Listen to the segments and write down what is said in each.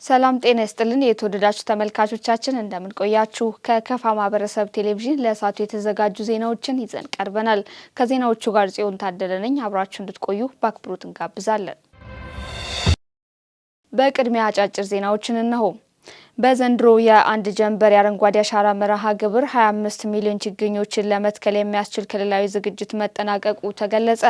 ሰላም ጤና ይስጥልን የተወደዳችሁ ተመልካቾቻችን፣ እንደምን ቆያችሁ? ከከፋ ማህበረሰብ ቴሌቪዥን ለሰዓቱ የተዘጋጁ ዜናዎችን ይዘን ቀርበናል። ከዜናዎቹ ጋር ጽዮን ታደለ ነኝ። አብራችሁ እንድትቆዩ በአክብሮት እንጋብዛለን። በቅድሚያ አጫጭር ዜናዎችን እነሆ። በዘንድሮ የአንድ ጀንበር የአረንጓዴ አሻራ መርሃ ግብር 25 ሚሊዮን ችግኞችን ለመትከል የሚያስችል ክልላዊ ዝግጅት መጠናቀቁ ተገለጸ።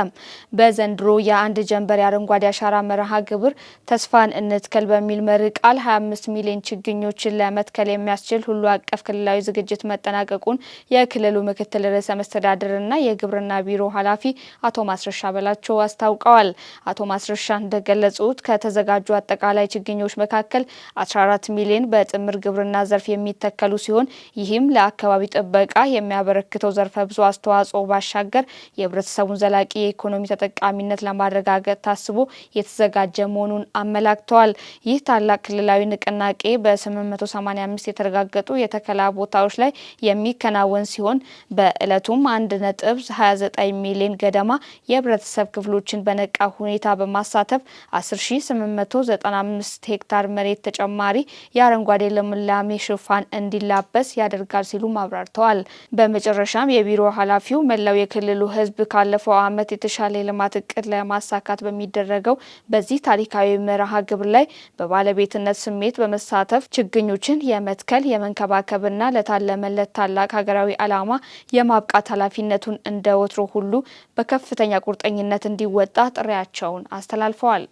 በዘንድሮ የአንድ ጀንበር የአረንጓዴ አሻራ መርሃ ግብር ተስፋን እንትከል በሚል መሪ ቃል 25 ሚሊዮን ችግኞችን ለመትከል የሚያስችል ሁሉ አቀፍ ክልላዊ ዝግጅት መጠናቀቁን የክልሉ ምክትል ርዕሰ መስተዳድርና የግብርና ቢሮ ኃላፊ አቶ ማስረሻ በላቸው አስታውቀዋል። አቶ ማስረሻ እንደገለጹት ከተዘጋጁ አጠቃላይ ችግኞች መካከል 14 ሚሊዮን በጥምር ግብርና ዘርፍ የሚተከሉ ሲሆን፣ ይህም ለአካባቢ ጥበቃ የሚያበረክተው ዘርፈ ብዙ አስተዋጽኦ ባሻገር የህብረተሰቡን ዘላቂ የኢኮኖሚ ተጠቃሚነት ለማረጋገጥ ታስቦ የተዘጋጀ መሆኑን አመላክተዋል። ይህ ታላቅ ክልላዊ ንቅናቄ በ885 የተረጋገጡ የተከላ ቦታዎች ላይ የሚከናወን ሲሆን፣ በእለቱም 1.29 ሚሊዮን ገደማ የህብረተሰብ ክፍሎችን በነቃ ሁኔታ በማሳተፍ 10,895 ሄክታር መሬት ተጨማሪ የአረንጓዴ ልምላሜ ሽፋን እንዲላበስ ያደርጋል ሲሉ አብራርተዋል። በመጨረሻም የቢሮ ኃላፊው መላው የክልሉ ህዝብ ካለፈው ዓመት የተሻለ የልማት እቅድ ለማሳካት በሚደረገው በዚህ ታሪካዊ መርሃ ግብር ላይ በባለቤትነት ስሜት በመሳተፍ ችግኞችን የመትከል፣ የመንከባከብና ለታለመለት ታላቅ ሀገራዊ ዓላማ የማብቃት ኃላፊነቱን እንደ ወትሮ ሁሉ በከፍተኛ ቁርጠኝነት እንዲወጣ ጥሪያቸውን አስተላልፈዋል።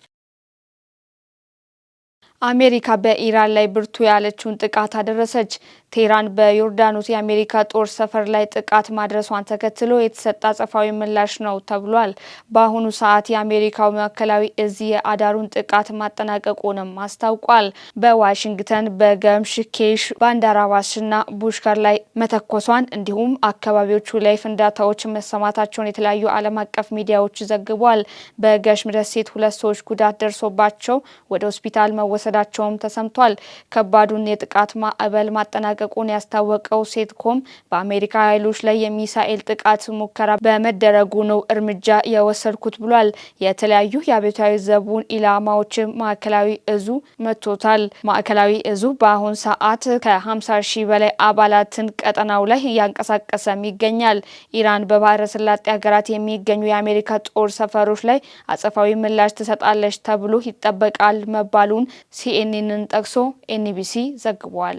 አሜሪካ በኢራን ላይ ብርቱ ያለችውን ጥቃት አደረሰች። ቴህራን በዮርዳኖስ የአሜሪካ ጦር ሰፈር ላይ ጥቃት ማድረሷን ተከትሎ የተሰጠ አጸፋዊ ምላሽ ነው ተብሏል። በአሁኑ ሰዓት የአሜሪካው ማዕከላዊ እዝ የአዳሩን ጥቃት ማጠናቀቁንም አስታውቋል። በዋሽንግተን በገምሽ፣ ኬሽ፣ ባንዳራባስና ቡሽከር ላይ መተኮሷን እንዲሁም አካባቢዎቹ ላይ ፍንዳታዎች መሰማታቸውን የተለያዩ ዓለም አቀፍ ሚዲያዎች ዘግቧል። በገሽም ደሴት ሁለት ሰዎች ጉዳት ደርሶባቸው ወደ ሆስፒታል መወሰዳቸውም ተሰምቷል። ከባዱን የጥቃት ማዕበል ማጠናቀቁን ያስታወቀው ሴንትኮም በአሜሪካ ኃይሎች ላይ የሚሳኤል ጥቃት ሙከራ በመደረጉ ነው እርምጃ የወሰድኩት ብሏል። የተለያዩ የአብዮታዊ ዘቡን ኢላማዎችን ማዕከላዊ እዙ መቶታል። ማዕከላዊ እዙ በአሁን ሰዓት ከ50 ሺህ በላይ አባላትን ቀጠናው ላይ እያንቀሳቀሰም ይገኛል። ኢራን በባህረ ሰላጤ ሀገራት የሚገኙ የአሜሪካ ጦር ሰፈሮች ላይ አጸፋዊ ምላሽ ትሰጣለች ተብሎ ይጠበቃል መባሉን ሲኤንኤንን ጠቅሶ ኤንቢሲ ዘግቧል።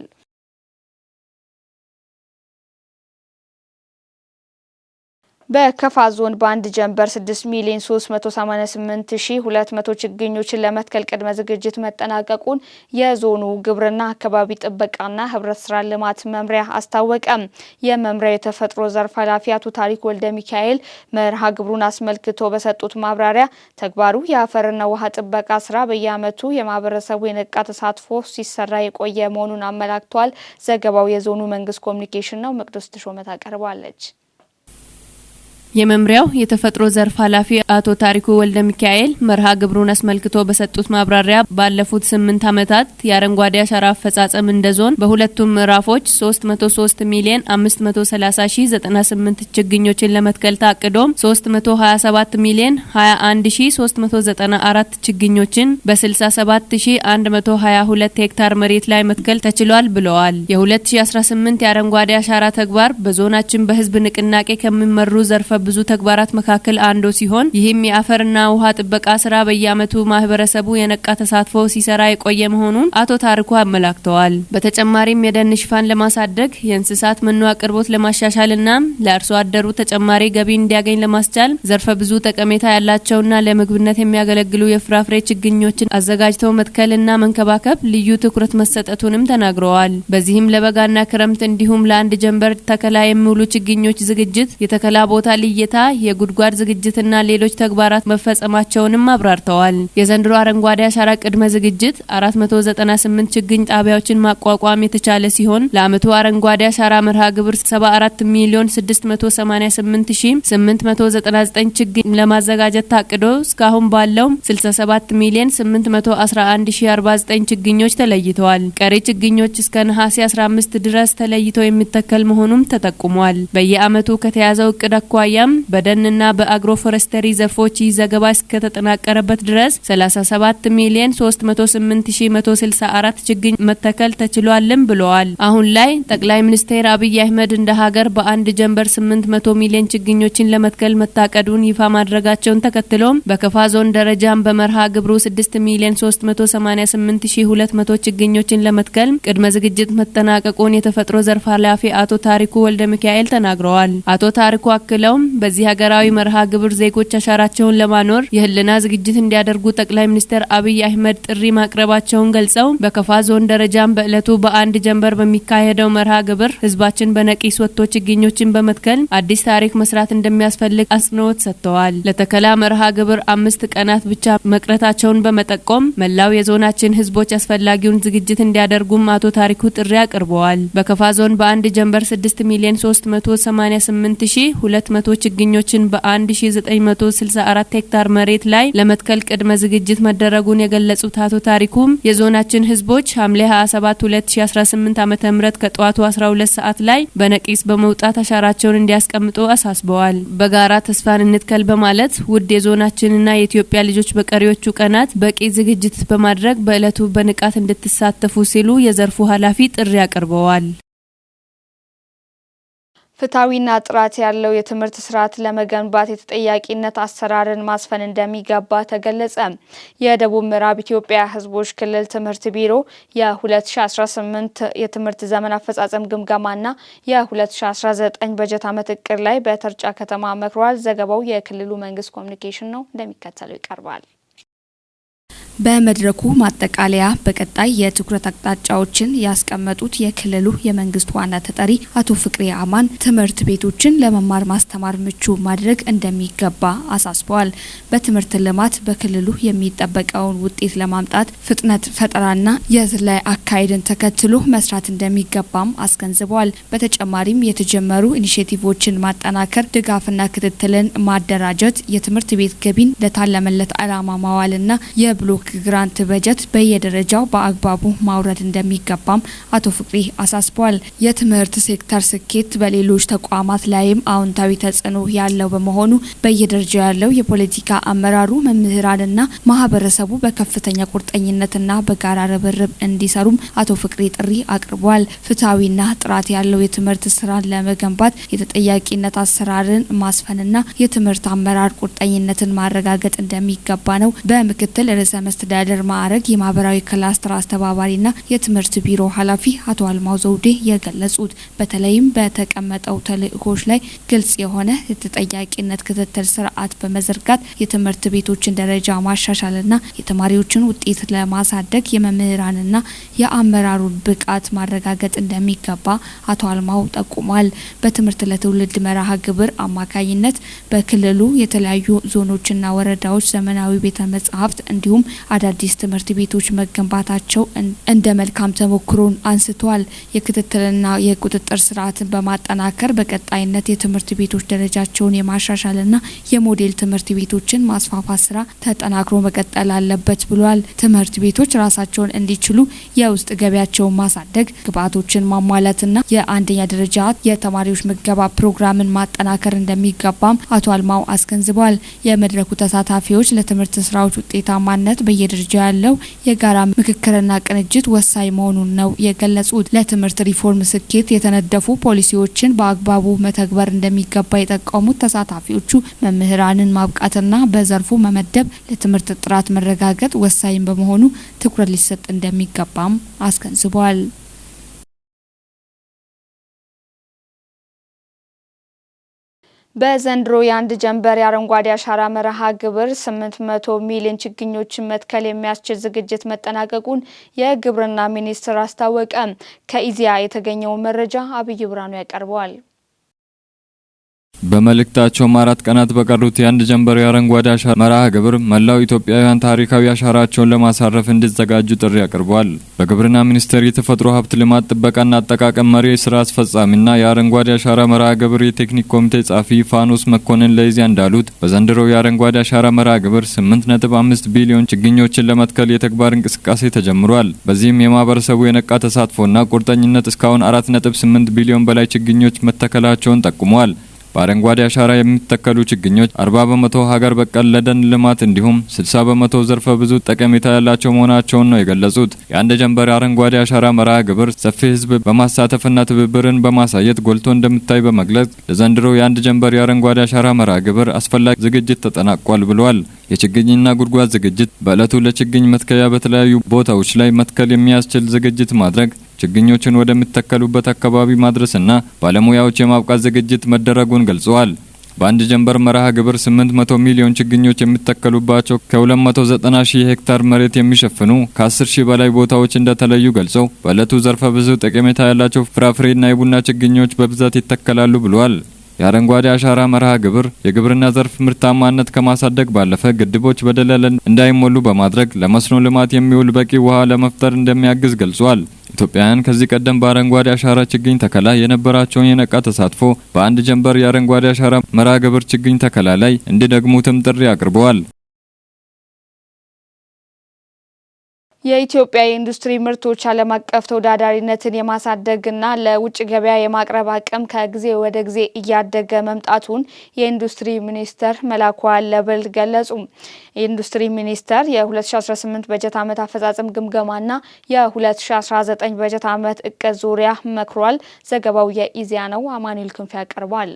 በከፋ ዞን በአንድ ጀንበር 6 ሚሊዮን 388,200 ችግኞችን ለመትከል ቅድመ ዝግጅት መጠናቀቁን የዞኑ ግብርና፣ አካባቢ ጥበቃና ህብረት ስራ ልማት መምሪያ አስታወቀ። የመምሪያው የተፈጥሮ ዘርፍ ኃላፊ አቶ ታሪክ ወልደ ሚካኤል መርሃ ግብሩን አስመልክቶ በሰጡት ማብራሪያ ተግባሩ የአፈርና ውሃ ጥበቃ ስራ በየዓመቱ የማህበረሰቡ የነቃ ተሳትፎ ሲሰራ የቆየ መሆኑን አመላክተዋል። ዘገባው የዞኑ መንግስት ኮሚኒኬሽን ነው። መቅደስ ተሾመ ታቀርባለች። የመምሪያው የተፈጥሮ ዘርፍ ኃላፊ አቶ ታሪኩ ወልደ ሚካኤል መርሃ ግብሩን አስመልክቶ በሰጡት ማብራሪያ ባለፉት 8 ዓመታት የአረንጓዴ አሻራ አፈጻጸም እንደ ዞን በሁለቱም ምዕራፎች 303 ሚሊዮን 530 ሺ 98 ችግኞችን ለመትከል ታቅዶ 327 ሚሊዮን 21 ሺ 394 ችግኞችን በ67 ሺ 122 ሄክታር መሬት ላይ መትከል ተችሏል ብለዋል። የ2018 የአረንጓዴ አሻራ ተግባር በዞናችን በህዝብ ንቅናቄ ከሚመሩ ዘርፈ ብዙ ተግባራት መካከል አንዱ ሲሆን፣ ይህም የአፈርና ውሃ ጥበቃ ስራ በየዓመቱ ማህበረሰቡ የነቃ ተሳትፎ ሲሰራ የቆየ መሆኑን አቶ ታሪኩ አመላክተዋል። በተጨማሪም የደን ሽፋን ለማሳደግ፣ የእንስሳት መኖ አቅርቦት ለማሻሻልና ለአርሶ አደሩ ተጨማሪ ገቢ እንዲያገኝ ለማስቻል ዘርፈ ብዙ ጠቀሜታ ያላቸውና ለምግብነት የሚያገለግሉ የፍራፍሬ ችግኞችን አዘጋጅተው መትከልና መንከባከብ ልዩ ትኩረት መሰጠቱንም ተናግረዋል። በዚህም ለበጋና ክረምት እንዲሁም ለአንድ ጀንበር ተከላ የሚውሉ ችግኞች ዝግጅት፣ የተከላ ቦታ ልየታ፣ የጉድጓድ ዝግጅትና ሌሎች ተግባራት መፈጸማቸውንም አብራርተዋል። የዘንድሮ አረንጓዴ አሻራ ቅድመ ዝግጅት 498 ችግኝ ጣቢያዎችን ማቋቋም የተቻለ ሲሆን፣ ለዓመቱ አረንጓዴ አሻራ መርሃ ግብር 74 ሚሊዮን 688,899 ችግኝ ለማዘጋጀት ታቅዶ እስካሁን ባለው 67 ሚሊዮን 811,049 ችግኞች ተለይተዋል። ቀሪ ችግኞች እስከ ነሐሴ 15 ድረስ ተለይተው የሚተከል መሆኑም ተጠቁሟል። በየዓመቱ ከተያዘው እቅድ አኳያም አኳያም በደንና በአግሮ ፎረስተሪ ዘርፎች ይህ ዘገባ እስከተጠናቀረበት ድረስ 37 ሚሊዮን 308164 ችግኝ መተከል ተችሏልም ብለዋል። አሁን ላይ ጠቅላይ ሚኒስትር አብይ አህመድ እንደ ሀገር በአንድ ጀንበር 800 ሚሊዮን ችግኞችን ለመትከል መታቀዱን ይፋ ማድረጋቸውን ተከትሎም በከፋ ዞን ደረጃም በመርሃ ግብሩ 6 ሚሊዮን 388200 ችግኞችን ለመትከል ቅድመ ዝግጅት መጠናቀቁን የተፈጥሮ ዘርፍ ኃላፊ አቶ ታሪኩ ወልደ ሚካኤል ተናግረዋል። አቶ ታሪኩ አክለውም በዚህ ሀገራዊ መርሃ ግብር ዜጎች አሻራቸውን ለማኖር የህልና ዝግጅት እንዲያደርጉ ጠቅላይ ሚኒስትር አብይ አህመድ ጥሪ ማቅረባቸውን ገልጸው በከፋ ዞን ደረጃም በእለቱ በአንድ ጀንበር በሚካሄደው መርሃ ግብር ህዝባችን በነቂስ ወጥቶ ችግኞችን በመትከል አዲስ ታሪክ መስራት እንደሚያስፈልግ አጽንኦት ሰጥተዋል። ለተከላ መርሃ ግብር 5 ቀናት ብቻ መቅረታቸውን በመጠቆም መላው የዞናችን ህዝቦች አስፈላጊውን ዝግጅት እንዲያደርጉም አቶ ታሪኩ ጥሪ አቅርበዋል። በከፋ ዞን በአንድ ጀንበር 6 ሚሊዮን 388200 ችግኞችን በ1964 ሄክታር መሬት ላይ ለመትከል ቅድመ ዝግጅት መደረጉን የገለጹት አቶ ታሪኩም የዞናችን ህዝቦች ሐምሌ 27 2018 ዓ.ም ከጠዋቱ 12 ሰዓት ላይ በነቂስ በመውጣት አሻራቸውን እንዲያስቀምጡ አሳስበዋል። በጋራ ተስፋን እንትከል በማለት ውድ የዞናችንና የኢትዮጵያ ልጆች በቀሪዎቹ ቀናት በቂ ዝግጅት በማድረግ በእለቱ በንቃት እንድትሳተፉ ሲሉ የዘርፉ ኃላፊ ጥሪ አቅርበዋል። ፍትሃዊና ጥራት ያለው የትምህርት ስርዓት ለመገንባት የተጠያቂነት አሰራርን ማስፈን እንደሚገባ ተገለጸ። የደቡብ ምዕራብ ኢትዮጵያ ህዝቦች ክልል ትምህርት ቢሮ የ2018 የትምህርት ዘመን አፈጻጸም ግምገማና የ2019 በጀት ዓመት እቅድ ላይ በተርጫ ከተማ መክሯል። ዘገባው የክልሉ መንግስት ኮሚኒኬሽን ነው፣ እንደሚከተለው ይቀርባል። በመድረኩ ማጠቃለያ በቀጣይ የትኩረት አቅጣጫዎችን ያስቀመጡት የክልሉ የመንግስት ዋና ተጠሪ አቶ ፍቅሬ አማን ትምህርት ቤቶችን ለመማር ማስተማር ምቹ ማድረግ እንደሚገባ አሳስበዋል። በትምህርት ልማት በክልሉ የሚጠበቀውን ውጤት ለማምጣት ፍጥነት፣ ፈጠራና የዝላይ አካሄድን ተከትሎ መስራት እንደሚገባም አስገንዝበዋል። በተጨማሪም የተጀመሩ ኢኒሼቲቮችን ማጠናከር፣ ድጋፍና ክትትልን ማደራጀት፣ የትምህርት ቤት ገቢን ለታለመለት ዓላማ ማዋልና የ block grant በጀት በየደረጃው በአግባቡ ማውረድ እንደሚገባም አቶ ፍቅሪ አሳስበዋል። የትምህርት ሴክተር ስኬት በሌሎች ተቋማት ላይም አዎንታዊ ተጽዕኖ ያለው በመሆኑ በየደረጃው ያለው የፖለቲካ አመራሩ፣ መምህራንና ማህበረሰቡ በከፍተኛ ቁርጠኝነትና በጋራ ርብርብ እንዲሰሩም አቶ ፍቅሪ ጥሪ አቅርበዋል። ፍትሐዊና ጥራት ያለው የትምህርት ስራን ለመገንባት የተጠያቂነት አሰራርን ማስፈንና የትምህርት አመራር ቁርጠኝነትን ማረጋገጥ እንደሚገባ ነው በምክትል ርዕሰ መስተዳደር ማዕረግ የማህበራዊ ክላስተር አስተባባሪና የትምህርት ቢሮ ኃላፊ አቶ አልማው ዘውዴ የገለጹት። በተለይም በተቀመጠው ተልእኮች ላይ ግልጽ የሆነ የተጠያቂነት ክትትል ስርዓት በመዘርጋት የትምህርት ቤቶችን ደረጃ ማሻሻልና የተማሪዎችን ውጤት ለማሳደግ የመምህራንና የአመራሩን ብቃት ማረጋገጥ እንደሚገባ አቶ አልማው ጠቁሟል። በትምህርት ለትውልድ መርሃ ግብር አማካኝነት በክልሉ የተለያዩ ዞኖችና ወረዳዎች ዘመናዊ ቤተ መጻሕፍት እንዲሁም አዳዲስ ትምህርት ቤቶች መገንባታቸው እንደ መልካም ተሞክሮን አንስተዋል። የክትትልና የቁጥጥር ስርዓትን በማጠናከር በቀጣይነት የትምህርት ቤቶች ደረጃቸውን የማሻሻልና የሞዴል ትምህርት ቤቶችን ማስፋፋት ስራ ተጠናክሮ መቀጠል አለበት ብሏል። ትምህርት ቤቶች ራሳቸውን እንዲችሉ የውስጥ ገቢያቸውን ማሳደግ፣ ግብዓቶችን ማሟላትና የአንደኛ ደረጃ የተማሪዎች ምገባ ፕሮግራምን ማጠናከር እንደሚገባም አቶ አልማው አስገንዝበዋል። የመድረኩ ተሳታፊዎች ለትምህርት ስራዎች ውጤታማነት በየደረጃው ያለው የጋራ ምክክርና ቅንጅት ወሳኝ መሆኑን ነው የገለጹት። ለትምህርት ሪፎርም ስኬት የተነደፉ ፖሊሲዎችን በአግባቡ መተግበር እንደሚገባ የጠቆሙት ተሳታፊዎቹ መምህራንን ማብቃትና በዘርፉ መመደብ ለትምህርት ጥራት መረጋገጥ ወሳኝ በመሆኑ ትኩረት ሊሰጥ እንደሚገባም አስገንዝበዋል። በዘንድሮ የአንድ ጀንበር የአረንጓዴ አሻራ መርሃ ግብር 800 ሚሊዮን ችግኞችን መትከል የሚያስችል ዝግጅት መጠናቀቁን የግብርና ሚኒስቴር አስታወቀ። ከኢዜአ የተገኘው መረጃ አብይ ብርሃኑ ያቀርበዋል። በመልእክታቸው 4 ቀናት በቀሩት የአንድ ጀንበር የአረንጓዴ አሻራ መርሃ ግብር መላው ኢትዮጵያውያን ታሪካዊ አሻራቸውን ለማሳረፍ እንዲዘጋጁ ጥሪ አቅርበዋል። በግብርና ሚኒስቴር የተፈጥሮ ሀብት ልማት ጥበቃና አጠቃቀም መሪ ስራ አስፈጻሚና የአረንጓዴ አሻራ መርሃ ግብር የቴክኒክ ኮሚቴ ጸሐፊ ፋኖስ መኮንን ለኢዜአ እንዳሉት በዘንድሮው የአረንጓዴ አሻራ መርሃ ግብር 8.5 ቢሊዮን ችግኞችን ለመትከል የተግባር እንቅስቃሴ ተጀምሯል። በዚህም የማህበረሰቡ የነቃ ተሳትፎና ቁርጠኝነት እስካሁን 4.8 ቢሊዮን በላይ ችግኞች መተከላቸውን ጠቁመዋል። በአረንጓዴ አሻራ የሚተከሉ ችግኞች 40% ሀገር በቀል ለደን ልማት እንዲሁም 60% ዘርፈ ብዙ ጠቀሜታ ያላቸው መሆናቸውን ነው የገለጹት። የአንድ ጀንበር አረንጓዴ አሻራ መርሃ ግብር ሰፊ ሕዝብ በማሳተፍና ትብብርን በማሳየት ጎልቶ እንደሚታይ በመግለጽ ለዘንድሮ የአንድ ጀንበር የአረንጓዴ አሻራ መርሃ ግብር አስፈላጊ ዝግጅት ተጠናቋል ብለዋል። የችግኝና ጉድጓድ ዝግጅት በዕለቱ ለችግኝ መትከያ በተለያዩ ቦታዎች ላይ መትከል የሚያስችል ዝግጅት ማድረግ፣ ችግኞችን ወደሚተከሉበት አካባቢ ማድረስና ባለሙያዎች የማብቃት ዝግጅት መደረጉን ገልጸዋል። በአንድ ጀንበር መርሃ ግብር 800 ሚሊዮን ችግኞች የሚተከሉባቸው ከ290 ሺህ ሄክታር መሬት የሚሸፍኑ ከ10 ሺህ በላይ ቦታዎች እንደተለዩ ገልጸው በዕለቱ ዘርፈ ብዙ ጠቀሜታ ያላቸው ፍራፍሬና የቡና ችግኞች በብዛት ይተከላሉ ብለዋል። የአረንጓዴ አሻራ መርሃ ግብር የግብርና ዘርፍ ምርታማነት ከማሳደግ ባለፈ ግድቦች በደለል እንዳይሞሉ በማድረግ ለመስኖ ልማት የሚውል በቂ ውሃ ለመፍጠር እንደሚያግዝ ገልጿል። ኢትዮጵያውያን ከዚህ ቀደም በአረንጓዴ አሻራ ችግኝ ተከላ የነበራቸውን የነቃ ተሳትፎ በአንድ ጀንበር የአረንጓዴ አሻራ መርሃ ግብር ችግኝ ተከላ ላይ እንዲደግሙትም ጥሪ አቅርበዋል። የኢትዮጵያ የኢንዱስትሪ ምርቶች ዓለም አቀፍ ተወዳዳሪነትን የማሳደግና ለውጭ ገበያ የማቅረብ አቅም ከጊዜ ወደ ጊዜ እያደገ መምጣቱን የኢንዱስትሪ ሚኒስትር መላኩ አለበል ገለጹ። የኢንዱስትሪ ሚኒስቴር የ2018 በጀት ዓመት አፈጻጸም ግምገማና የ2019 በጀት ዓመት እቅድ ዙሪያ መክሯል። ዘገባው የኢዜአ ነው። አማኑኤል ክንፍ ያቀርባል።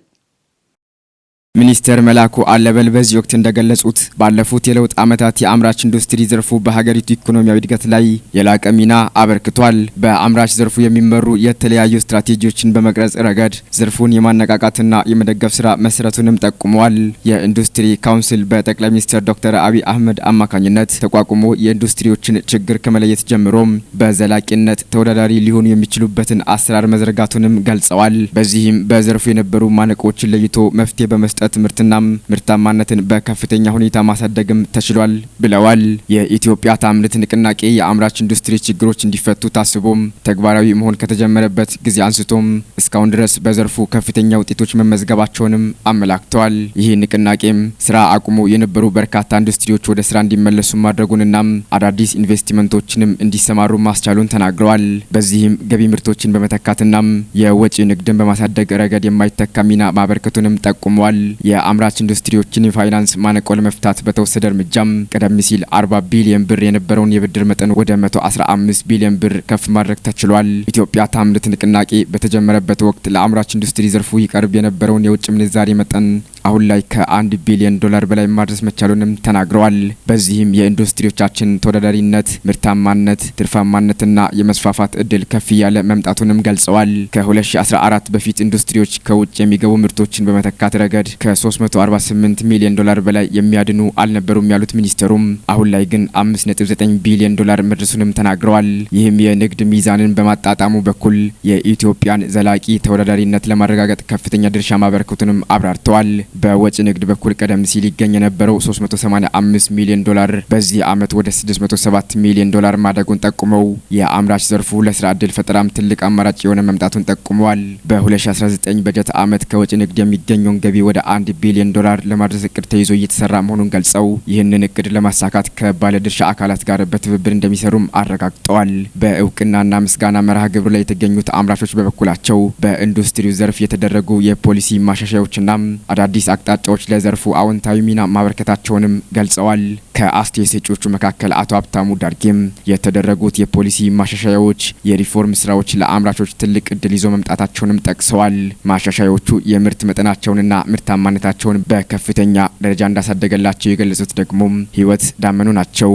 ሚኒስትር መላኩ አለበል በዚህ ወቅት እንደገለጹት ባለፉት የለውጥ ዓመታት የአምራች ኢንዱስትሪ ዘርፉ በሀገሪቱ ኢኮኖሚያዊ እድገት ላይ የላቀ ሚና አበርክቷል። በአምራች ዘርፉ የሚመሩ የተለያዩ ስትራቴጂዎችን በመቅረጽ ረገድ ዘርፉን የማነቃቃትና የመደገፍ ስራ መሰረቱንም ጠቁመዋል። የኢንዱስትሪ ካውንስል በጠቅላይ ሚኒስትር ዶክተር አብይ አህመድ አማካኝነት ተቋቁሞ የኢንዱስትሪዎችን ችግር ከመለየት ጀምሮም በዘላቂነት ተወዳዳሪ ሊሆኑ የሚችሉበትን አሰራር መዘርጋቱንም ገልጸዋል። በዚህም በዘርፉ የነበሩ ማነቆዎችን ለይቶ መፍትሄ በመስጠት ምርትና ምርታማነትን በከፍተኛ ሁኔታ ማሳደግም ተችሏል ብለዋል። የኢትዮጵያ ታምርት ንቅናቄ የአምራች ኢንዱስትሪ ችግሮች እንዲፈቱ ታስቦም ተግባራዊ መሆን ከተጀመረበት ጊዜ አንስቶም እስካሁን ድረስ በዘርፉ ከፍተኛ ውጤቶች መመዝገባቸውንም አመላክተዋል። ይህ ንቅናቄም ስራ አቁሞ የነበሩ በርካታ ኢንዱስትሪዎች ወደ ስራ እንዲመለሱ ማድረጉንና አዳዲስ ኢንቨስትመንቶችንም እንዲሰማሩ ማስቻሉን ተናግረዋል። በዚህም ገቢ ምርቶችን በመተካትና የወጪ ንግድን በማሳደግ ረገድ የማይተካ ሚና ማበርከቱንም ጠቁመዋል። የአምራች ኢንዱስትሪዎችን የፋይናንስ ማነቆ ለመፍታት በተወሰደ እርምጃም ቀደም ሲል 40 ቢሊዮን ብር የነበረውን የብድር መጠን ወደ 115 ቢሊዮን ብር ከፍ ማድረግ ተችሏል። ኢትዮጵያ ታምርት ንቅናቄ በተጀመረበት ወቅት ለአምራች ኢንዱስትሪ ዘርፉ ይቀርብ የነበረውን የውጭ ምንዛሬ መጠን አሁን ላይ ከ1 ቢሊዮን ዶላር በላይ ማድረስ መቻሉንም ተናግረዋል። በዚህም የኢንዱስትሪዎቻችን ተወዳዳሪነት፣ ምርታማነት፣ ትርፋማነትና የመስፋፋት እድል ከፍ እያለ መምጣቱንም ገልጸዋል። ከ2014 በፊት ኢንዱስትሪዎች ከውጭ የሚገቡ ምርቶችን በመተካት ረገድ ከ348 ሚሊዮን ዶላር በላይ የሚያድኑ አልነበሩም ያሉት ሚኒስትሩም አሁን ላይ ግን 5.9 ቢሊዮን ዶላር መድረሱንም ተናግረዋል። ይህም የንግድ ሚዛንን በማጣጣሙ በኩል የኢትዮጵያን ዘላቂ ተወዳዳሪነት ለማረጋገጥ ከፍተኛ ድርሻ ማበረከቱንም አብራርተዋል። በወጪ ንግድ በኩል ቀደም ሲል ይገኝ የነበረው 385 ሚሊዮን ዶላር በዚህ ዓመት ወደ 607 ሚሊዮን ዶላር ማደጉን ጠቁመው የአምራች ዘርፉ ለስራ ዕድል ፈጠራም ትልቅ አማራጭ የሆነ መምጣቱን ጠቁመዋል። በ2019 በጀት ዓመት ከወጪ ንግድ የሚገኘውን ገቢ ወደ 1 ቢሊዮን ዶላር ለማድረስ እቅድ ተይዞ እየተሰራ መሆኑን ገልጸው ይህንን እቅድ ለማሳካት ከባለድርሻ አካላት ጋር በትብብር እንደሚሰሩም አረጋግጠዋል። በእውቅናና ምስጋና መርሃ ግብር ላይ የተገኙት አምራቾች በበኩላቸው በኢንዱስትሪው ዘርፍ የተደረጉ የፖሊሲ ማሻሻያዎችና አዳዲስ አቅጣጫዎች ለዘርፉ አዎንታዊ ሚና ማበርከታቸውንም ገልጸዋል። ከአስተያየት ሰጪዎቹ መካከል አቶ ሀብታሙ ዳርጌም የተደረጉት የፖሊሲ ማሻሻያዎች፣ የሪፎርም ስራዎች ለአምራቾች ትልቅ እድል ይዞ መምጣታቸውንም ጠቅሰዋል። ማሻሻያዎቹ የምርት መጠናቸውንና ምርታማነታቸውን በከፍተኛ ደረጃ እንዳሳደገላቸው የገለጹት ደግሞ ህይወት ዳመኑ ናቸው።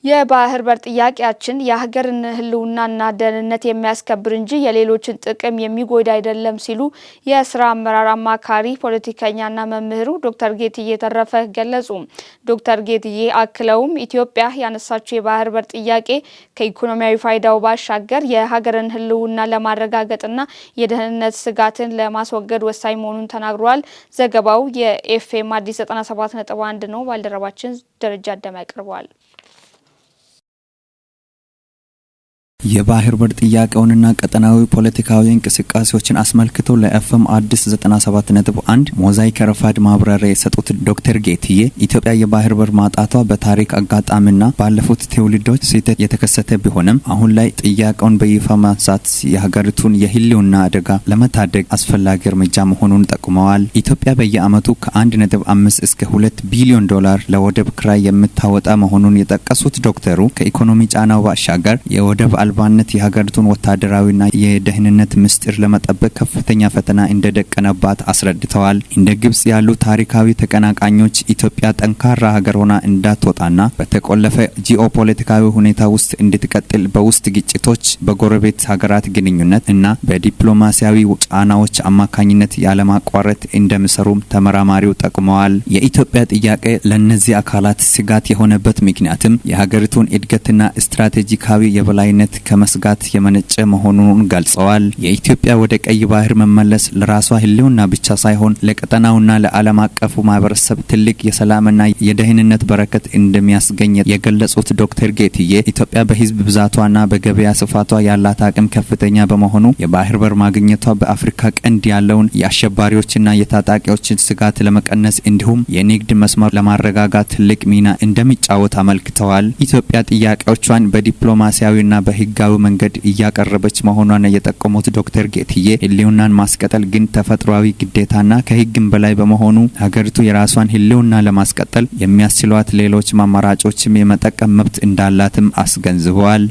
የባህር በር ጥያቄያችን የሀገርን ሕልውናና ደህንነት የሚያስከብር እንጂ የሌሎችን ጥቅም የሚጎዳ አይደለም ሲሉ የስራ አመራር አማካሪ ፖለቲከኛና መምህሩ ዶክተር ጌትዬ ተረፈ ገለጹ። ዶክተር ጌትዬ አክለውም ኢትዮጵያ ያነሳችው የባህር በር ጥያቄ ከኢኮኖሚያዊ ፋይዳው ባሻገር የሀገርን ሕልውና ለማረጋገጥና የደህንነት ስጋትን ለማስወገድ ወሳኝ መሆኑን ተናግረዋል። ዘገባው የኤፍኤም አዲስ 97.1 ነው። ባልደረባችን ደረጃ አደማ ያቀርበዋል። የባህር በር ጥያቄውንና ቀጠናዊ ፖለቲካዊ እንቅስቃሴዎችን አስመልክቶ ለኤፍኤም አዲስ 97.1 ሞዛይክ ረፋድ ማብራሪያ የሰጡት ዶክተር ጌትዬ ኢትዮጵያ የባህር በር ማጣቷ በታሪክ አጋጣሚና ባለፉት ትውልዶች ስህተት የተከሰተ ቢሆንም አሁን ላይ ጥያቄውን በይፋ ማንሳት የሀገሪቱን የህልውና አደጋ ለመታደግ አስፈላጊ እርምጃ መሆኑን ጠቁመዋል። ኢትዮጵያ በየዓመቱ ከ1.5 እስከ 2 ቢሊዮን ዶላር ለወደብ ክራይ የምታወጣ መሆኑን የጠቀሱት ዶክተሩ ከኢኮኖሚ ጫናው ባሻገር የወደብ አልባነት የሀገሪቱን ወታደራዊና የደህንነት ምስጢር ለመጠበቅ ከፍተኛ ፈተና እንደደቀነባት አስረድተዋል። እንደ ግብጽ ያሉ ታሪካዊ ተቀናቃኞች ኢትዮጵያ ጠንካራ ሀገር ሆና እንዳትወጣና በተቆለፈ ጂኦፖለቲካዊ ሁኔታ ውስጥ እንድትቀጥል በውስጥ ግጭቶች፣ በጎረቤት ሀገራት ግንኙነት እና በዲፕሎማሲያዊ ጫናዎች አማካኝነት ያለማቋረጥ እንደሚሰሩም ተመራማሪው ጠቁመዋል። የኢትዮጵያ ጥያቄ ለእነዚህ አካላት ስጋት የሆነበት ምክንያትም የሀገሪቱን እድገትና ስትራቴጂካዊ የበላይነት ከመስጋት የመነጨ መሆኑን ገልጸዋል። የኢትዮጵያ ወደ ቀይ ባህር መመለስ ለራሷ ህልውና ብቻ ሳይሆን ለቀጠናውና ለዓለም አቀፉ ማህበረሰብ ትልቅ የሰላምና የደህንነት በረከት እንደሚያስገኝ የገለጹት ዶክተር ጌትዬ ኢትዮጵያ በህዝብ ብዛቷና በገበያ ስፋቷ ያላት አቅም ከፍተኛ በመሆኑ የባህር በር ማግኘቷ በአፍሪካ ቀንድ ያለውን የአሸባሪዎችና የታጣቂዎችን ስጋት ለመቀነስ እንዲሁም የንግድ መስመር ለማረጋጋት ትልቅ ሚና እንደሚጫወት አመልክተዋል። ኢትዮጵያ ጥያቄዎቿን በዲፕሎማሲያዊና በህጋዊ መንገድ እያቀረበች መሆኗን የጠቆሙት ዶክተር ጌትዬ ህልውናን ማስቀጠል ግን ተፈጥሯዊ ግዴታና ከህግም በላይ በመሆኑ ሀገሪቱ የራሷን ህልውና ለማስቀጠል የሚያስችሏት ሌሎች አማራጮችም የመጠቀም መብት እንዳላትም አስገንዝበዋል።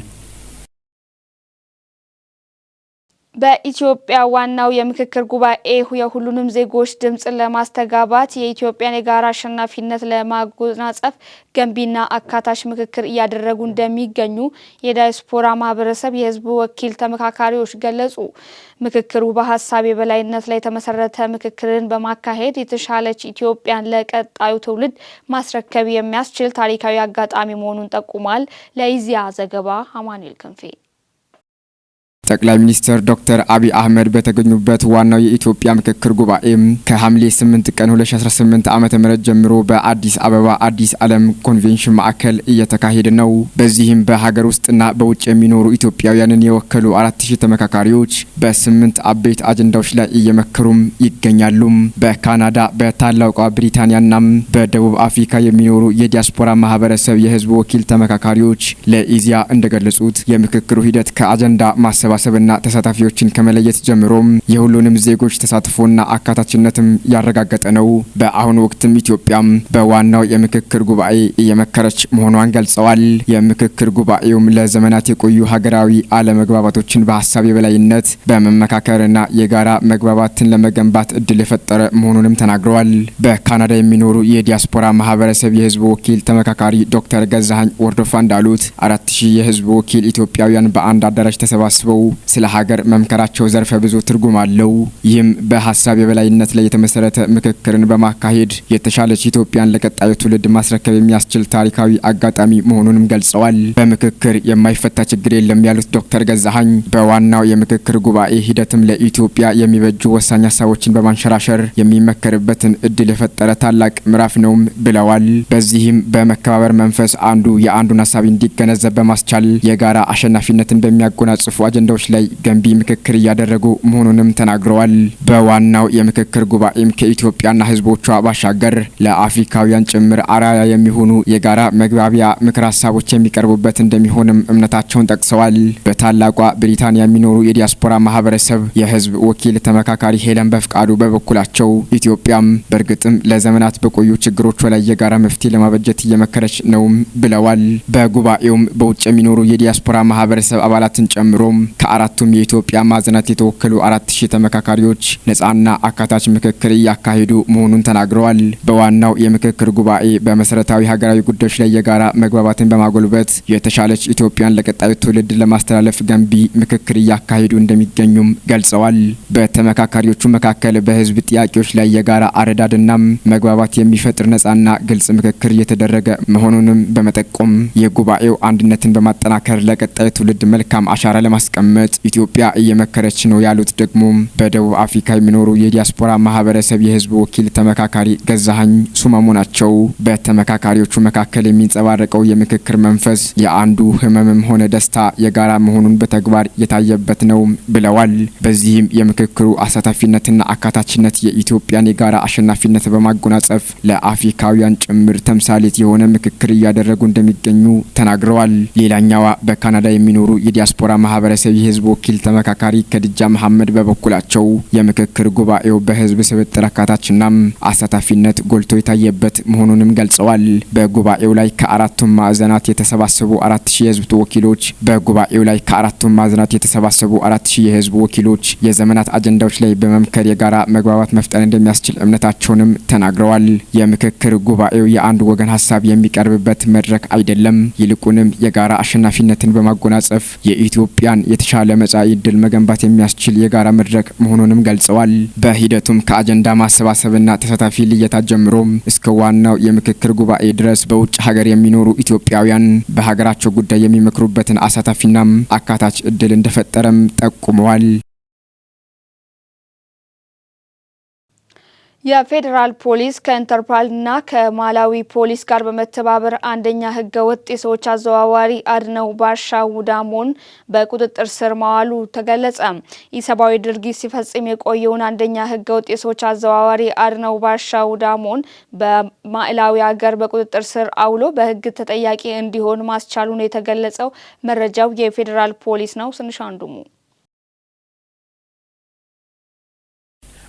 በኢትዮጵያ ዋናው የምክክር ጉባኤ የሁሉንም ዜጎች ድምጽ ለማስተጋባት የኢትዮጵያን የጋራ አሸናፊነት ለማጎናጸፍ ገንቢና አካታች ምክክር እያደረጉ እንደሚገኙ የዳያስፖራ ማህበረሰብ የህዝብ ወኪል ተመካካሪዎች ገለጹ። ምክክሩ በሀሳብ የበላይነት ላይ የተመሰረተ ምክክርን በማካሄድ የተሻለች ኢትዮጵያን ለቀጣዩ ትውልድ ማስረከብ የሚያስችል ታሪካዊ አጋጣሚ መሆኑን ጠቁሟል። ለኢዜአ ዘገባ አማኑኤል ክንፌ። ጠቅላይ ሚኒስትር ዶክተር አብይ አህመድ በተገኙበት ዋናው የኢትዮጵያ ምክክር ጉባኤ ከሐምሌ 8 ቀን 2018 ዓ.ም ጀምሮ በአዲስ አበባ አዲስ ዓለም ኮንቬንሽን ማዕከል እየተካሄደ ነው። በዚህም በሀገር ውስጥና በውጭ የሚኖሩ ኢትዮጵያውያንን የወከሉ 4000 ተመካካሪዎች በ8 አበይት አጀንዳዎች ላይ እየመከሩም ይገኛሉ። በካናዳ፣ በታላቋ ብሪታንያና በደቡብ አፍሪካ የሚኖሩ የዲያስፖራ ማህበረሰብ የህዝብ ወኪል ተመካካሪዎች ለኢዜአ እንደገለጹት የምክክሩ ሂደት ከአጀንዳ ማሰባሰብና ተሳታፊዎችን ከመለየት ጀምሮም የሁሉንም ዜጎች ተሳትፎና አካታችነትም ያረጋገጠ ነው። በአሁኑ ወቅትም ኢትዮጵያም በዋናው የምክክር ጉባኤ እየመከረች መሆኗን ገልጸዋል። የምክክር ጉባኤውም ለዘመናት የቆዩ ሀገራዊ አለመግባባቶችን በሀሳብ የበላይነት በመመካከርና የጋራ መግባባትን ለመገንባት እድል የፈጠረ መሆኑንም ተናግረዋል። በካናዳ የሚኖሩ የዲያስፖራ ማህበረሰብ የህዝብ ወኪል ተመካካሪ ዶክተር ገዛሀኝ ወርዶፋ እንዳሉት 4000 የህዝብ ወኪል ኢትዮጵያውያን በአንድ አዳራሽ ተሰባስበው ስለ ሀገር መምከራቸው ዘርፈ ብዙ ትርጉም አለው። ይህም በሀሳብ የበላይነት ላይ የተመሰረተ ምክክርን በማካሄድ የተሻለች ኢትዮጵያን ለቀጣዩ ትውልድ ማስረከብ የሚያስችል ታሪካዊ አጋጣሚ መሆኑንም ገልጸዋል። በምክክር የማይፈታ ችግር የለም ያሉት ዶክተር ገዛሀኝ በዋናው የምክክር ጉባኤ ሂደትም ለኢትዮጵያ የሚበጁ ወሳኝ ሀሳቦችን በማንሸራሸር የሚመከርበትን እድል የፈጠረ ታላቅ ምዕራፍ ነውም ብለዋል። በዚህም በመከባበር መንፈስ አንዱ የአንዱን ሀሳብ እንዲገነዘብ በማስቻል የጋራ አሸናፊነትን በሚያጎናጽፉ አጀንዳዎች ላይ ገንቢ ምክክር እያደረጉ መሆኑንም ተናግረዋል። በዋናው የምክክር ጉባኤም ከኢትዮጵያና ሕዝቦቿ ባሻገር ለአፍሪካውያን ጭምር አርአያ የሚሆኑ የጋራ መግባቢያ ምክር ሀሳቦች የሚቀርቡበት እንደሚሆንም እምነታቸውን ጠቅሰዋል። በታላቋ ብሪታንያ የሚኖሩ የዲያስፖራ ማህበረሰብ የህዝብ ወኪል ተመካካሪ ሄለን በፍቃዱ በበኩላቸው ኢትዮጵያም በእርግጥም ለዘመናት በቆዩ ችግሮቿ ላይ የጋራ መፍትሄ ለማበጀት እየመከረች ነውም ብለዋል። በጉባኤውም በውጭ የሚኖሩ የዲያስፖራ ማህበረሰብ አባላትን ጨምሮም ከአራቱም የኢትዮጵያ ማዕዘናት የተወከሉ 4000 ተመካካሪዎች ነጻና አካታች ምክክር እያካሄዱ መሆኑን ተናግረዋል። በዋናው የምክክር ጉባኤ በመሰረታዊ ሀገራዊ ጉዳዮች ላይ የጋራ መግባባትን በማጎልበት የተሻለች ኢትዮጵያን ለቀጣዩ ትውልድ ለማስተላለፍ ገንቢ ምክክር እያካሄዱ እንደሚገኙም ገልጸዋል። በተመካካሪዎቹ መካከል በህዝብ ጥያቄዎች ላይ የጋራ አረዳድና መግባባት የሚፈጥር ነጻና ግልጽ ምክክር እየተደረገ መሆኑንም በመጠቆም የጉባኤው አንድነትን በማጠናከር ለቀጣዩ ትውልድ መልካም አሻራ ለማስቀመጥ እንዲደመጥ ኢትዮጵያ እየመከረች ነው ያሉት ደግሞ በደቡብ አፍሪካ የሚኖሩ የዲያስፖራ ማህበረሰብ የህዝብ ወኪል ተመካካሪ ገዛሀኝ ሱመሙ ናቸው። በተመካካሪዎቹ መካከል የሚንጸባረቀው የምክክር መንፈስ የአንዱ ህመምም ሆነ ደስታ የጋራ መሆኑን በተግባር የታየበት ነው ብለዋል። በዚህም የምክክሩ አሳታፊነትና አካታችነት የኢትዮጵያን የጋራ አሸናፊነት በማጎናጸፍ ለአፍሪካውያን ጭምር ተምሳሌት የሆነ ምክክር እያደረጉ እንደሚገኙ ተናግረዋል። ሌላኛዋ በካናዳ የሚኖሩ የዲያስፖራ ማህበረሰብ የህዝብ ወኪል ተመካካሪ ከድጃ መሐመድ በበኩላቸው የምክክር ጉባኤው በህዝብ ስብጥር አካታችና አሳታፊነት ጎልቶ የታየበት መሆኑንም ገልጸዋል። በጉባኤው ላይ ከአራቱም ማዕዘናት የተሰባሰቡ 4000 የህዝብ ወኪሎች በጉባኤው ላይ ከአራቱም ማዕዘናት የተሰባሰቡ 4000 የህዝብ ወኪሎች የዘመናት አጀንዳዎች ላይ በመምከር የጋራ መግባባት መፍጠር እንደሚያስችል እምነታቸውንም ተናግረዋል። የምክክር ጉባኤው የአንድ ወገን ሀሳብ የሚቀርብበት መድረክ አይደለም፣ ይልቁንም የጋራ አሸናፊነትን በማጎናጸፍ የኢትዮጵያን የተሻለ መጻኢ ዕድል መገንባት የሚያስችል የጋራ መድረክ መሆኑንም ገልጸዋል። በሂደቱም ከአጀንዳ ማሰባሰብና ተሳታፊ ልየታ ጀምሮ እስከ ዋናው የምክክር ጉባኤ ድረስ በውጭ ሀገር የሚኖሩ ኢትዮጵያውያን በሀገራቸው ጉዳይ የሚመክሩበትን አሳታፊና አካታች እድል እንደፈጠረም ጠቁመዋል። የፌዴራል ፖሊስ ከኢንተርፖልና ከማላዊ ፖሊስ ጋር በመተባበር አንደኛ ህገወጥ የሰዎች አዘዋዋሪ አድነው ባሻ ውዳሞን በቁጥጥር ስር ማዋሉ ተገለጸ። ኢሰብአዊ ድርጊት ሲፈጽም የቆየውን አንደኛ ህገወጥ የሰዎች አዘዋዋሪ አድነው ባሻ ውዳሞን በማላዊ ሀገር በቁጥጥር ስር አውሎ በህግ ተጠያቂ እንዲሆን ማስቻሉን የተገለጸው። መረጃው የፌዴራል ፖሊስ ነው። ስንሻ አንዱሙ።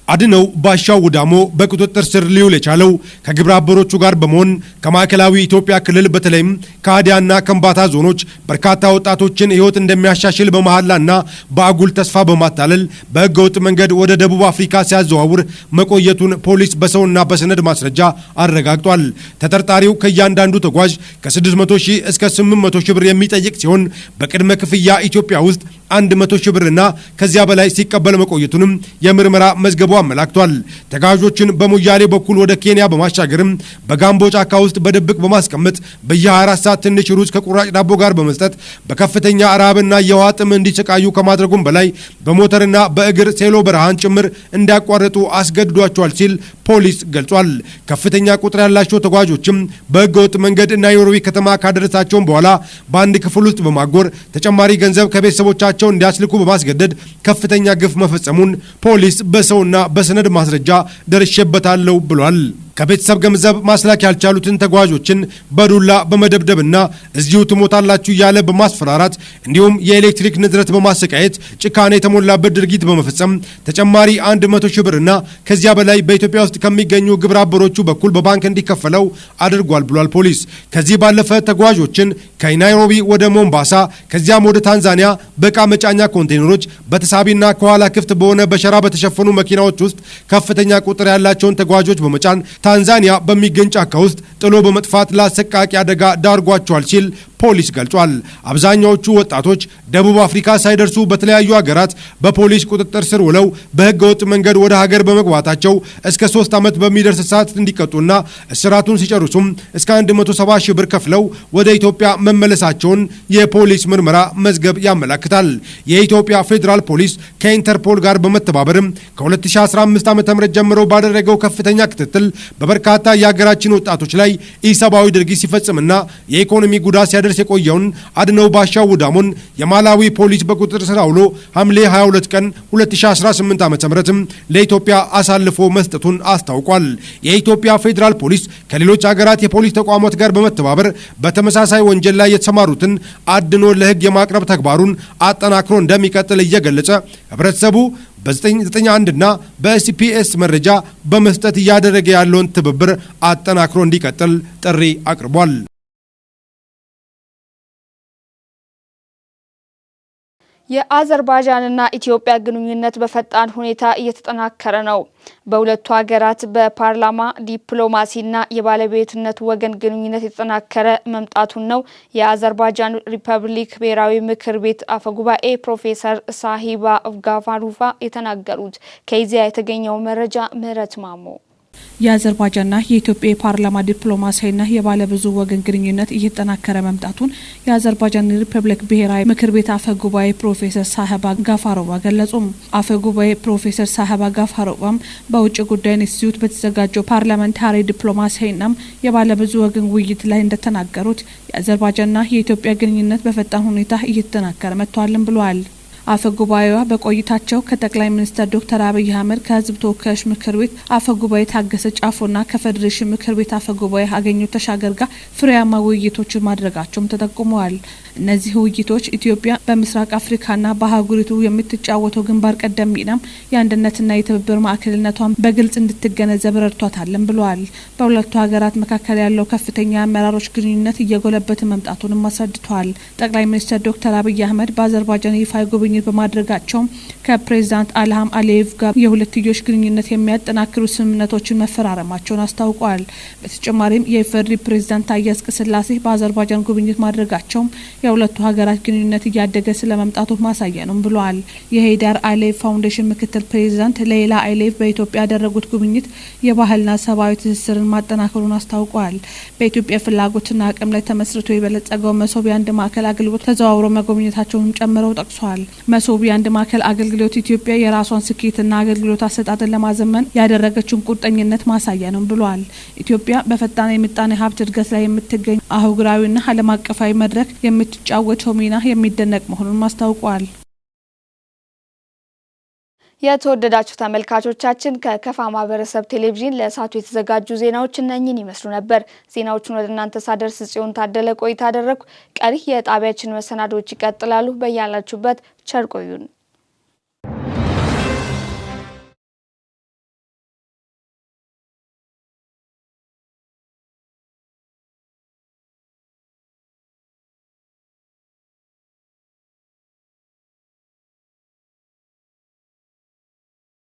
አድነው ባሻው ውዳሞ በቁጥጥር ስር ሊውል የቻለው ከግብረ አበሮቹ ጋር በመሆን ከማዕከላዊ ኢትዮጵያ ክልል በተለይም ከሀዲያና ከምባታ ዞኖች በርካታ ወጣቶችን ሕይወት እንደሚያሻሽል በመሐላና በአጉል ተስፋ በማታለል በሕገወጥ መንገድ ወደ ደቡብ አፍሪካ ሲያዘዋውር መቆየቱን ፖሊስ በሰውና በሰነድ ማስረጃ አረጋግጧል። ተጠርጣሪው ከእያንዳንዱ ተጓዥ ከ600 ሺህ እስከ 800 ሺህ ብር የሚጠይቅ ሲሆን በቅድመ ክፍያ ኢትዮጵያ ውስጥ 100 ሺህ ብርና ከዚያ በላይ ሲቀበል መቆየቱንም የምርመራ መዝገቡ አመላክቷል። ተጓዦችን በሞያሌ በኩል ወደ ኬንያ በማሻገርም በጋምቦ ጫካ ውስጥ በድብቅ በማስቀመጥ በየ24 ሰዓት ትንሽ ሩዝ ከቁራጭ ዳቦ ጋር በመስጠት በከፍተኛ ረሃብና የውሃ ጥም እንዲሰቃዩ ከማድረጉም በላይ በሞተርና በእግር ሴሎ በረሃን ጭምር እንዲያቋርጡ አስገድዷቸዋል ሲል ፖሊስ ገልጿል። ከፍተኛ ቁጥር ያላቸው ተጓዦችም በህገወጥ መንገድ ናይሮቢ ከተማ ካደረሳቸውም በኋላ በአንድ ክፍል ውስጥ በማጎር ተጨማሪ ገንዘብ ከቤተሰቦቻቸው እንዲያስልኩ በማስገደድ ከፍተኛ ግፍ መፈጸሙን ፖሊስ በሰውና በሰነድ ማስረጃ ደርሼበታለሁ ብሏል። ከቤተሰብ ገንዘብ ማስላክ ያልቻሉትን ተጓዦችን በዱላ በመደብደብና እዚሁ ትሞታላችሁ እያለ በማስፈራራት እንዲሁም የኤሌክትሪክ ንዝረት በማሰቃየት ጭካኔ የተሞላበት ድርጊት በመፈጸም ተጨማሪ 100 ሺህ ብርና ከዚያ በላይ በኢትዮጵያ ውስጥ ከሚገኙ ግብረ አበሮቹ በኩል በባንክ እንዲከፈለው አድርጓል ብሏል ፖሊስ። ከዚህ ባለፈ ተጓዦችን ከናይሮቢ ወደ ሞምባሳ ከዚያም ወደ ታንዛኒያ በዕቃ መጫኛ ኮንቴይነሮች በተሳቢና ከኋላ ክፍት በሆነ በሸራ በተሸፈኑ መኪናዎች ውስጥ ከፍተኛ ቁጥር ያላቸውን ተጓዦች በመጫን ታንዛኒያ በሚገኝ ጫካ ውስጥ ጥሎ በመጥፋት ለአሰቃቂ አደጋ ዳርጓቸዋል ሲል ፖሊስ ገልጿል። አብዛኛዎቹ ወጣቶች ደቡብ አፍሪካ ሳይደርሱ በተለያዩ ሀገራት በፖሊስ ቁጥጥር ስር ውለው በሕገ ወጥ መንገድ ወደ ሀገር በመግባታቸው እስከ 3 ዓመት በሚደርስ ሰዓት እንዲቀጡና እስራቱን ሲጨርሱም እስከ 170 ሺህ ብር ከፍለው ወደ ኢትዮጵያ መመለሳቸውን የፖሊስ ምርመራ መዝገብ ያመላክታል። የኢትዮጵያ ፌዴራል ፖሊስ ከኢንተርፖል ጋር በመተባበርም ከ2015 ዓ.ም ጀምሮ ባደረገው ከፍተኛ ክትትል በበርካታ የሀገራችን ወጣቶች ላይ ኢሰብአዊ ድርጊት ሲፈጽምና የኢኮኖሚ ጉዳት ሲያደርስ የቆየውን አድነው ባሻው ውዳሞን የማላዊ ፖሊስ በቁጥጥር ስር አውሎ ሐምሌ 22 ቀን 2018 ዓ.ም ለኢትዮጵያ አሳልፎ መስጠቱን አስታውቋል። የኢትዮጵያ ፌዴራል ፖሊስ ከሌሎች ሀገራት የፖሊስ ተቋማት ጋር በመተባበር በተመሳሳይ ወንጀል ላይ የተሰማሩትን አድኖ ለሕግ የማቅረብ ተግባሩን አጠናክሮ እንደሚቀጥል እየገለጸ ህብረተሰቡ በ991 እና በኤስፒኤስ መረጃ በመስጠት እያደረገ ያለውን ትብብር አጠናክሮ እንዲቀጥል ጥሪ አቅርቧል። የአዘርባይጃንና ኢትዮጵያ ግንኙነት በፈጣን ሁኔታ እየተጠናከረ ነው። በሁለቱ ሀገራት በፓርላማ ዲፕሎማሲና የባለቤትነት ወገን ግንኙነት የተጠናከረ መምጣቱን ነው የአዘርባይጃን ሪፐብሊክ ብሔራዊ ምክር ቤት አፈጉባኤ ፕሮፌሰር ሳሂባ ጋፋሩቫ የተናገሩት። ከዚያ የተገኘው መረጃ ምህረት ማሞ። የአዘርባይጃንና የኢትዮጵያ የፓርላማ ዲፕሎማሲያዊና የባለብዙ ወገን ግንኙነት እየተጠናከረ መምጣቱን የአዘርባይጃን ሪፐብሊክ ብሔራዊ ምክር ቤት አፈ ጉባኤ ፕሮፌሰር ሳህባ ጋፋሮቫ ገለጹ። አፈ ጉባኤ ፕሮፌሰር ሳህባ ጋፋሮቫም በውጭ ጉዳይ ኢንስቲትዩት በተዘጋጀው ፓርላመንታሪ ዲፕሎማሲያዊና የባለብዙ ወገን ውይይት ላይ እንደተናገሩት፣ የአዘርባይጃንና የኢትዮጵያ ግንኙነት በፈጣን ሁኔታ እየተጠናከረ መጥቷልም ብለዋል። አፈ ጉባኤዋ በቆይታቸው ከጠቅላይ ሚኒስትር ዶክተር አብይ አህመድ፣ ከህዝብ ተወካዮች ምክር ቤት አፈ ጉባኤ ታገሰ ጫፎና ከፌዴሬሽን ምክር ቤት አፈ ጉባኤ አገኘሁ ተሻገር ጋር ፍሬያማ ውይይቶችን ማድረጋቸውም ተጠቁመዋል። እነዚህ ውይይቶች ኢትዮጵያ በምስራቅ አፍሪካና በአህጉሪቱ የምትጫወተው ግንባር ቀደም ሚናም የአንድነትና የትብብር ማዕከልነቷን በግልጽ እንድትገነዘብ ረድቷታልም ብለዋል። በሁለቱ ሀገራት መካከል ያለው ከፍተኛ የአመራሮች ግንኙነት እየጎለበተ መምጣቱንም አስረድተዋል። ጠቅላይ ሚኒስትር ዶክተር አብይ አህመድ በአዘርባይጃን ይፋ ጉብኝት በማድረጋቸው ከፕሬዚዳንት ኢልሃም አሊየቭ ጋር የሁለትዮሽ ግንኙነት የሚያጠናክሩ ስምምነቶችን መፈራረማቸውን አስታውቋል። በተጨማሪም የኢፌዴሪ ፕሬዚዳንት ታዬ አጽቀሥላሴ በአዘርባይጃን ጉብኝት ማድረጋቸው የሁለቱ ሀገራት ግንኙነት እያደገ ስለመምጣቱ ማሳያ ነው ብለዋል። የሄይዳር አሊየቭ ፋውንዴሽን ምክትል ፕሬዚዳንት ሌይላ አሊየቭ በኢትዮጵያ ያደረጉት ጉብኝት የባህልና ሰብአዊ ትስስርን ማጠናከሩን አስታውቋል። በኢትዮጵያ ፍላጎትና አቅም ላይ ተመስርቶ የበለጸገው መሶብ የአንድ ማዕከል አገልግሎት ተዘዋውሮ መጎብኘታቸውንም ጨምረው ጠቅሷል። መሶብ የአንድ ማዕከል አገልግሎት ኢትዮጵያ የራሷን ስኬትና አገልግሎት አሰጣጥን ለማዘመን ያደረገችውን ቁርጠኝነት ማሳያ ነው ብሏል። ኢትዮጵያ በፈጣን የምጣኔ ሀብት እድገት ላይ የምትገኝ አህጉራዊና ዓለም አቀፋዊ መድረክ የምትጫወተው ሚና የሚደነቅ መሆኑን አስታውቋል። የተወደዳችሁ ተመልካቾቻችን፣ ከከፋ ማህበረሰብ ቴሌቪዥን ለሰዓቱ የተዘጋጁ ዜናዎች እነኝን ይመስሉ ነበር። ዜናዎቹን ወደ እናንተ ሳደርስ ጽዮን ታደለ ቆይታ አደረግኩ። ቀሪ የጣቢያችን መሰናዶዎች ይቀጥላሉ። በያላችሁበት ቸር ቆዩን።